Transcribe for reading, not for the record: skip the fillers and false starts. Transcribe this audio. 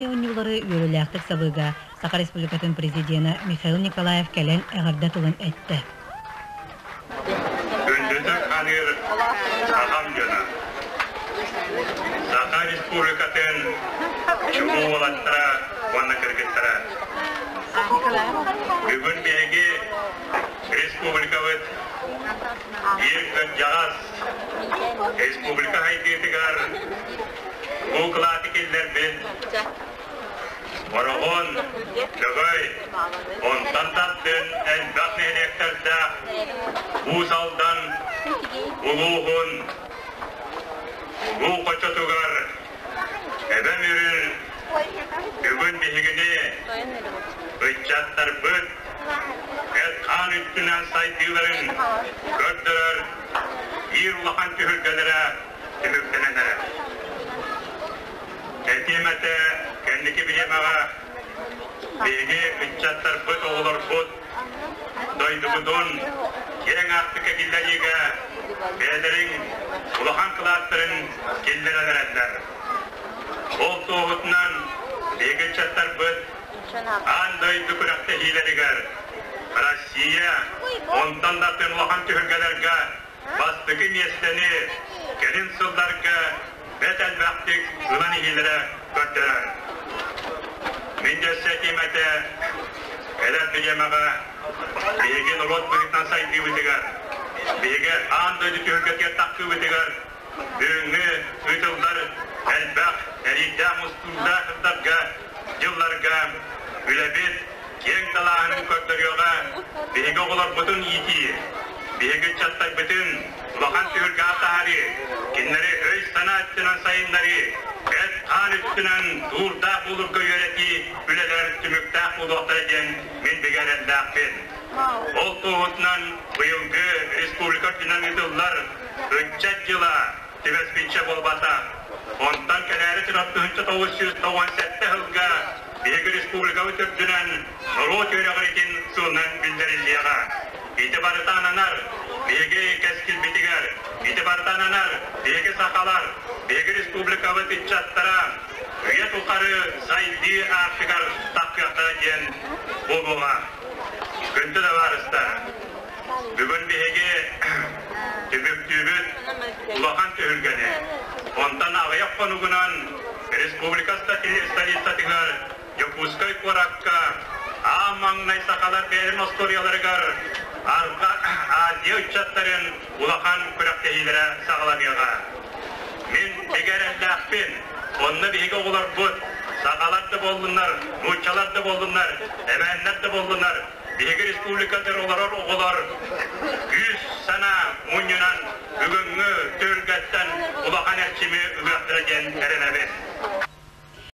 Оонньуулары үөрүүлээхтик сабыыга Саха Республикатын Президена Михаил Николаев кэлэн эҕэрдэ тылын эттэ. Күндүтүк аныыр сахам дьоно! Саха Республикатын чулуу уолаттара уонна кыргыттара! Бүгүн биһиги республикабыт биир кырдьаҕас республика хайдыытыгар Бу кылааты киллэрбит Бороҕон, Лөгөй, онтон тардын элбэх нэһилиэктэрдээх Уус Алдан улууһун улуу хочотугар Эбэм Үрүн бүгүн биһигини ыччаттарбыт эт-хаан үттүнэн сайдыыларын көрдөрөр биир улахан түһүлгэлэрэ түмүктэнэн эрэр. Этиэм этэ, кэнники бириэмэҕэ биһиги ыччаттарбыт, оҕолорбут дойдубутун киэҥ аартыкка киллэриигэ бэйэлэрин улахан кылааттарын киллэрэн эрэллэр. Ол туоһутунан биһиги ыччаттарбыт аан дойду күрэхтэһиилэригэр Россия, онтон да атын улахан түһүлгэлэргэ Бастакы миэстэни кэлин сылларга бэрт элбэхтик ылан иһиилэрэ көрдөрөр. Мин да өссө этиэм этэ, кэлэр бириэмэҕэ биһиги норуот быһыытынан сайдыыбытыгар, биһиги аан дойду түһүлгэтигэр тахсыыбытыгар бүгүҥҥү ыытыллар элбэх эриирдээх-мускуурдаах сылларга, дьылларга үлэбит киэҥ далааһынын көрдөрүөҕэ, биһиги оҕолорбутун иитии, биһиги ыччаттарбытын улахан түһүлгэҕэ таһаарыы, кинилэри өй-санаа өттүнэн сайыннарыы, эт-хаан өттүнэн туурдаах буолурга үөрэтии үлэлэр түмүктээх буолуохтара диэн мин бигэ эрэллээхпин. Ол туоһутунан быйылгы республика үрдүнэн ыытыллар Ыччат дьыла түбэспиччэ буолбатах. Онтон кэлээри турар 1997 сылга биһиги республикабыт үрдүнэн норуот үөрэҕиритин сылынан биллэриллиэҕэ. Ити барыта ананар биһиги кэскилбитигэр, ити барыта ананар биһиги сахалар, биһиги республикабыт ыччаттара үйэ тухары сайдыы аартыгар тахсыахтара диэн буолуоҕа. Күндү табаарыстар, бүгүн биһиги түмүктүүбүт улахан түһүлгэни. Онтон аҕыйах хонугунан республика столицатыгар Дьокуускай куоракка аан маҥнай сахалар бэйэлэрин остуоруйаларыгар Арҕаа Азия ыччаттарын улахан күрэхтэһиилэрэ саҕаланыаҕа. Мин бигэ эрэллээхпин, онно биһиги оҕолорбут, сахалар да буоллуннар, нууччалар да буоллуннар, эбээннэр да буоллуннар, Биһиги республикатыгар олорор оҕолор күүс санаа мунньунан бүгүҥҥү түһүлгэттэн улахан эрчими ылыахтара диэн эрэнэбин.